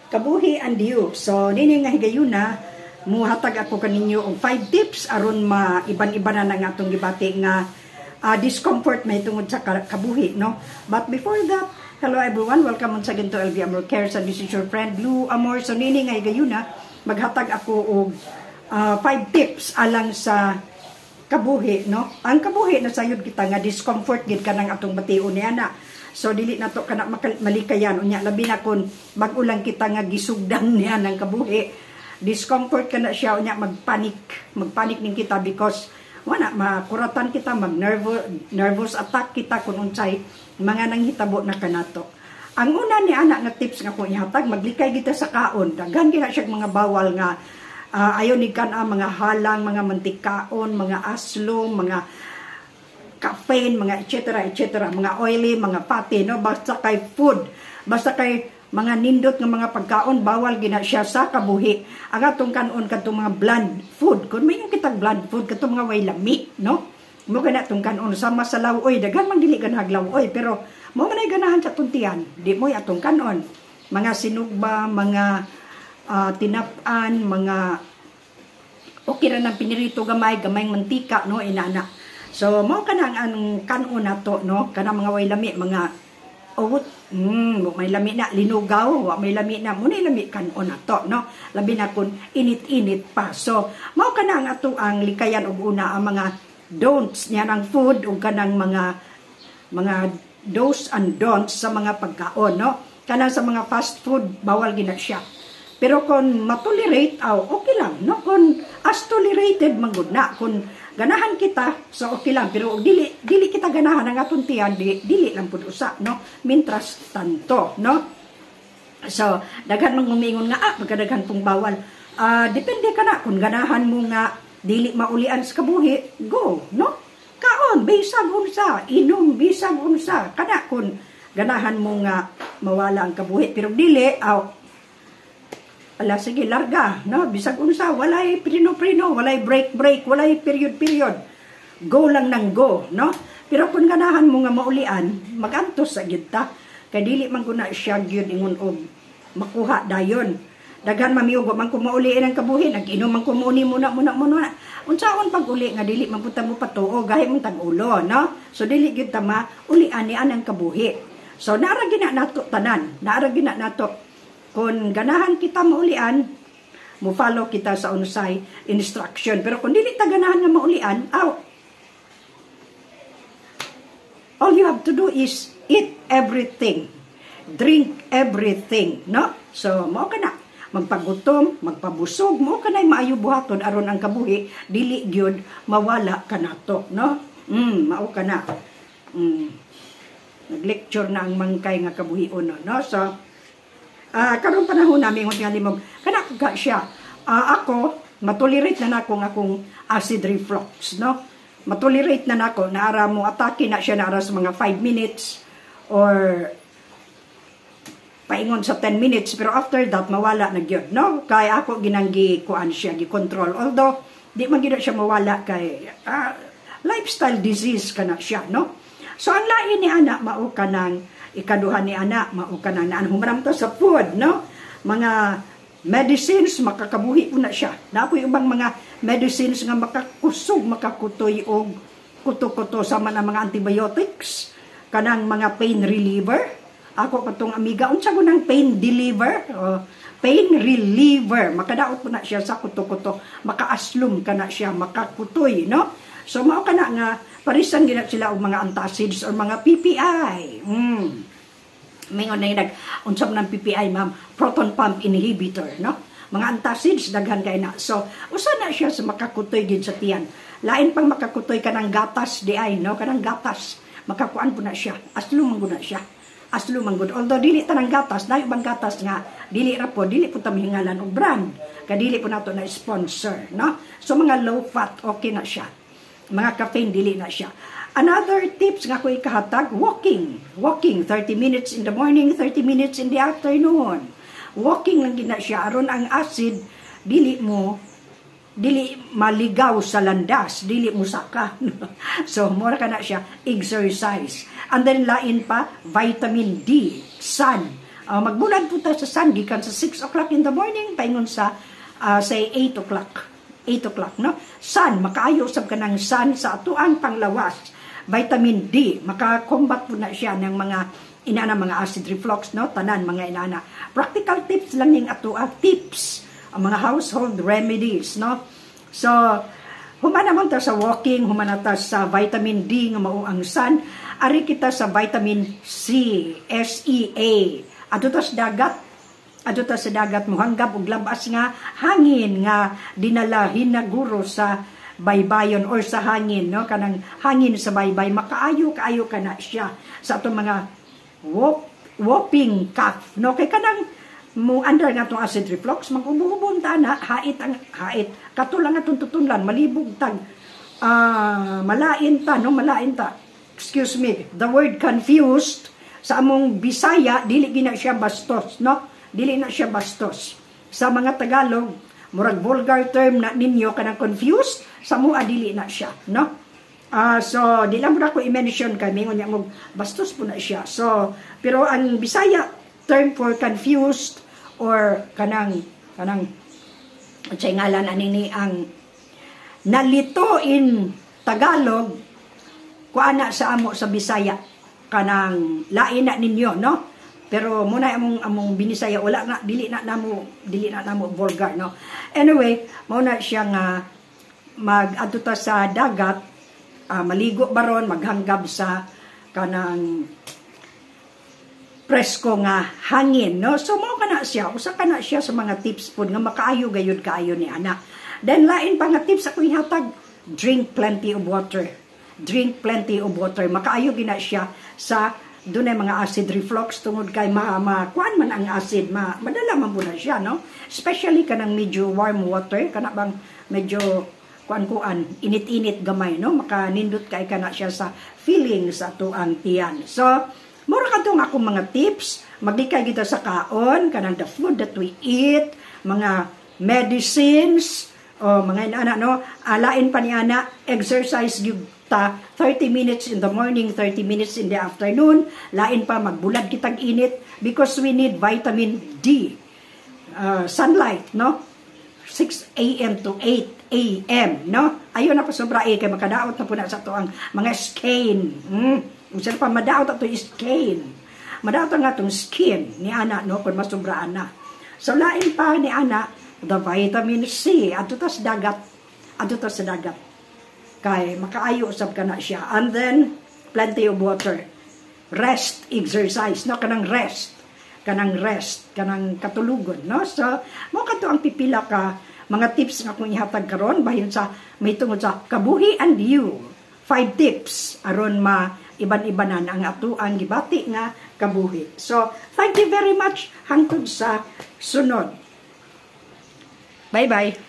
Kabuhi and you. So nini nga higayuna, muhatag ako kaninyo og 5 tips aron maiban-iban na ang atong gibati nga discomfort may tungod sa kabuhi, no? But before that, hello everyone, welcome once again to LV Amor Cares and this is your friend Lou Amor. So nini nga higayuna, maghatag ako og 5 tips alang sa kabuhi, no? Ang kabuhi na sayod kita nga discomfort gid kanang atong bation niya na. So dili na to kana malikayan. Unya labi na kun bag-o lang kita nga gisugdan niya ng kabuhi. Discomfort kana siya, unya magpanik, magpanik ning kita because wala makuratan kita, mag nervous attack kita kung unsay mga nanghitabo na kanato. Ang una ni ana nga tips nga akong ihatag, maglikay kita sa kaon. Daghan gina siya mga bawal nga ayaw ni kan mga halang, mga mantikaon, mga aslo, mga caffeine, mga etc. etc., mga oily, mga fatty, no? Basta kay food, basta kay mga nindot nga mga pagkaon, bawal gina siya sa kabuhi. Ang atong kanon kadtong mga bland food. Kung may kitag bland food, kadtong mga way lami, no? Mo kana atong kanon sama sa lawoy, daghan man dili ganahag lawoy, pero mo man ay ganahan sa tuntian, di mo atong kanon. Mga sinugba, mga tinap-an, mga okay ra ng pinirito gamay, gamay mantika, no, inana. So mao kana ang kanon nato, no, kana mga way lami, mga oat, may lami na linugaw, wa may lami na, mo lami kanon nato, no. Labi na kun init-init pa. So mao kana ang ato ang likayan og una ang mga don'ts niya ng food ug kanang mga do's and don'ts sa mga pagkaon, no. Kanang sa mga fast food, bawal gina siya. Pero kung matolerate, aw, okay lang, no? Kung as tolerated, manggod na. Kung ganahan kita, so okay lang. Pero dili, dili kita ganahan ang atong tiyan, dili lang pud usa, no? Mintras tanto, no? So, daghan mang umiingon nga, pagkadaghan pong bawal. Depende ka na, kung ganahan mo nga, dili maulian sa kabuhi, go, no? Kaon, bisag unsa, inom, bisag unsa. Kana kung ganahan mo nga mawala ang kabuhi. Pero dili, aw, ala sige, larga, no? Bisag unsa, walay prino-prino, walay break-break, walay period-period. Go lang nang go, no? Pero kung ganahan mo nga maulian, magantos sa gyud ta. Kay dili man guna siya gyud ingon og makuha dayon. Daghan mamiugo man kung maulian ang kabuhi, nag-inom man ko muni muna muna muna. Unsaon pag uli nga dili man punta mo patuo, gahi mong tag-ulo, no? So dili gyud ta maulian ni anang kabuhi. So naara gina nato tanan, naara gina nato. Kung ganahan kita maulian, mo follow kita sa unsay instruction. Pero kung dili ta ganahan nga maulian, aw, all you have to do is eat everything, drink everything, no? So mao ka na magpagutom, magpabusog, mao ka na maayo buhaton aron ang kabuhi dili gyud mawala kanato, no? Mao ka na. Nag-lecture na ang mangkay nga kabuhion, no? So karong panahon namin nga limog kana ka siya. Ako matolerate na nako ang akong acid reflux, no? Matolerate na nako, naara mo atake na siya naara sa mga 5 minutes or paingon sa 10 minutes, pero after that mawala na gyud, no? Kay ako ginanggi kuan siya, gi-control, although di man gyud siya mawala kay lifestyle disease kana siya, no? So ang lain ni ana mao kanang ikaduha ni ana, mao kanang naan humaram ta sa food, no? Mga medicines makakabuhi po na siya. Na ako'y ubang mga medicines nga makakusog, makakutoy og kuto-kuto sama na mga antibiotics, kanang mga pain reliever. Ako katong amiga, unsa ko nang pain deliver? Oh, pain reliever. Makadaot po na siya sa kuto-kuto. Makaaslum ka na siya, makakutoy, no? So mao ka na nga parisan gina sila og mga antacids or mga PPI. Mingon na nag unsa man ang PPI, ma'am? Proton pump inhibitor, no? Mga antacids daghan kay na. So usa na siya sa makakutoy gid sa tiyan. Lain pang makakutoy kanang gatas di ay, no? Kanang gatas makakuan po na siya. Aslum man gud na siya. Aslum man gud. Although dili tanang gatas, na ibang gatas nga dili ra po, dili po ta mahingalan og brand. Kay dili po nato na sponsor, no? So mga low fat okay na siya. Mga caffeine dili na siya. Another tips nga ko ikahatag, walking. Walking 30 minutes in the morning, 30 minutes in the afternoon. Walking lang gina siya aron ang acid dili mo dili maligaw sa landas, dili mo saka. So mura ka na siya exercise. And then lain pa, vitamin D, sun. Magbulad po ta sa sun gikan sa 6 o'clock in the morning paingon sa say 8 o'clock. 8 o'clock, no? Sun, makaayo sab kanang sun sa atuang panglawas. Vitamin D, maka-combat po na siya ng mga inana, mga acid reflux, no? Tanan mga inana. Practical tips lang ning atua, tips, ang mga household remedies, no? So, human naman ta sa walking, human ta sa vitamin D nga mao ang sun, ari kita sa vitamin C, S E A. Adto ta sa dagat, adto ta sa dagat, muhanggab og labas nga hangin nga dinala hinaguro sa baybayon or sa hangin, no? Kanang hangin sa baybay, makaayo kaayo kana siya sa atong mga whooping cough, no? Kay kanang mo under nga atong acid reflux, mag-ubo-ubo ta na, hait ang hait, kato lang atong tutunlan, malibog tag malain ta, no? Malain ta. Excuse me, the word "confused" sa among Bisaya, dili gina siya bastos, no? Dili na siya bastos. Sa mga Tagalog, murag vulgar term na ninyo kanang "confused". Sa mua, dili na siya, no? So di lang mo na ko i-mention kay mingon niya mo bastos po na siya. So pero ang Bisaya term for "confused" or kanang unsay ngalan ani ni, ang "nalito" in Tagalog, kuana sa amo sa Bisaya, kanang lain na ninyo, no? Pero muna among Binisaya, wala na, dili na namo vulgar, no? Anyway, mao na siya nga mag adto ta sa dagat, maligo baron, maghanggab sa kanang presko nga hangin, no? So mao kana siya, usa kana siya sa mga tips pod nga makaayo gayud kaayo ni ana. Then lain pa nga tips ako ihatag, drink plenty of water. Drink plenty of water, makaayo gina siya sa dunay mga acid reflux tungod kay ma kuan man ang acid, madala man po na siya, no? Especially kanang medyo warm water, kana bang medyo kuan-kuan, init-init gamay, no? Makanindot kay kana siya sa feeling sa atuang tiyan. So mura kadtong akong mga tips. Maglikay kita sa kaon, kanang the food that we eat, mga medicines, o mga ana, no? Alain pa ni ana, exercise gyud ta 30 minutes in the morning, 30 minutes in the afternoon. Lain pa, magbulad kitag init because we need vitamin D. Sunlight, no? 6 a.m. to 8 a.m., no? Ayo na pa sobra eh, kay makadaot na po na sa to ang mga skin. Usa pa, madaot ato skin. Madaot ang atong skin ni ana, no, kung masubraan na. So lain pa ni ana, the vitamin C, adto ta sa dagat, adto ta sa dagat. Kay makaayo sab kana siya. And then plenty of water. Rest, exercise, no? Kanang rest, kanang rest, kanang katulugon, no? So mo kadto ang pipila ka mga tips nga akong ihatag karon bahin sa may tungod sa kabuhi and you. Five tips aron ma iban-ibanan ang atuang gibati nga kabuhi. So, thank you very much, hangtod sa sunod. Bye-bye.